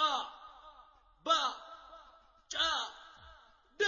A, B, C, D.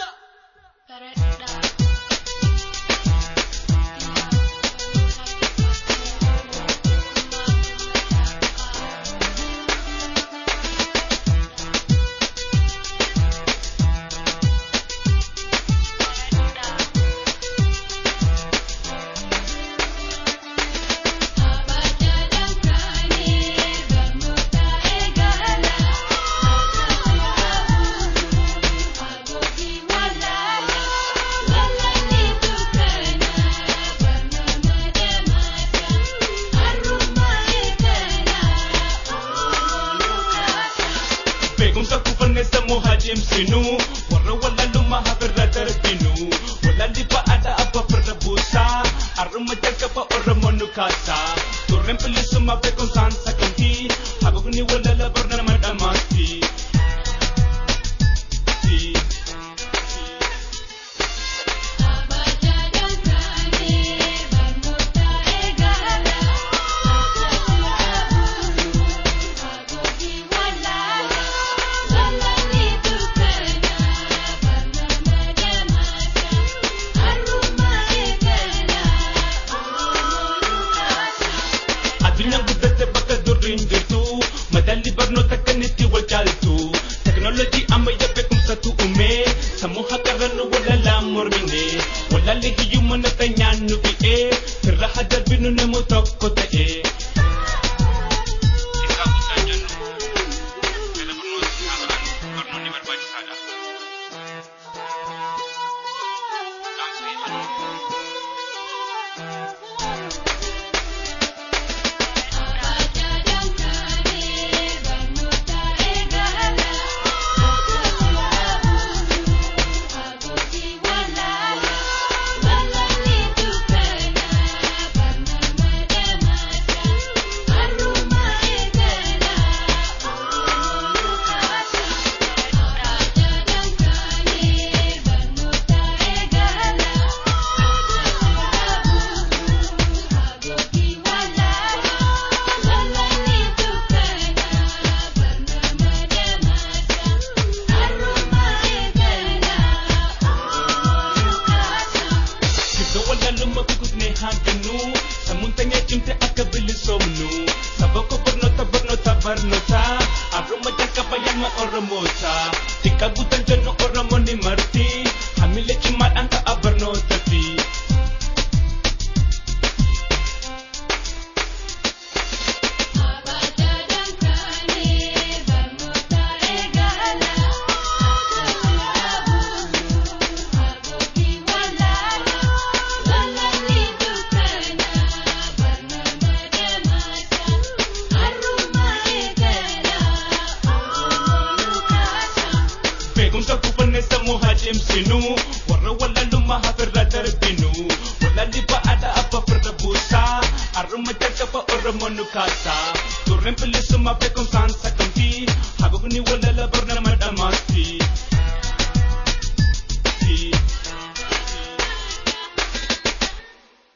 Beekumsa kuufannee sammuu haa cimsinu, warra wallaalummaa haa birra darbinu, wallaalli ba'aadha abbaa firra buusaa, har'uma jalqaba Oromoo nu kaasaa, turreen bilisummaa beekumsaan sagantii, haguugni wallala barnama dhamaasti. Addunyaan guddatte bakka durri hin jirtu, madaalli barnoota kan itti wal caaltu, teknoolojii ammayyaa beekumsatu uume, sammuu haqarra nu wallalaa mormine, wallaalli hiyyummaa nafta nyaannu fi'ee, firra haa darbinu nama tokko ta'e. Xiqqaa guddaan jennu gara barnooti haa ba'an, barnoonni barbaachisaadha. Dhaamsa ifadhu. Sirna wallaalummaa kukkutnee haa gannu, sammuun teenya cimte akka bilisoomnu, saba koo barnoota barnoota barnoota, har'uma jalqaba yaadma Oromoota, xiqqaa guutan jennu Oromoon ni marti, hamilee cimaadhaan ka'a barnootatti. Beekumsa kuufannee sammuu haa cimsinu, warra wallaalummaa haa firra darbinu, wallaalli ba'aadha abbaa firra buusaa, har'uma jalqaba Oromoo nu kaasaa, turreen bilisummaa beekumsaan sagantii, haguugni wallala barnama dhamaasti.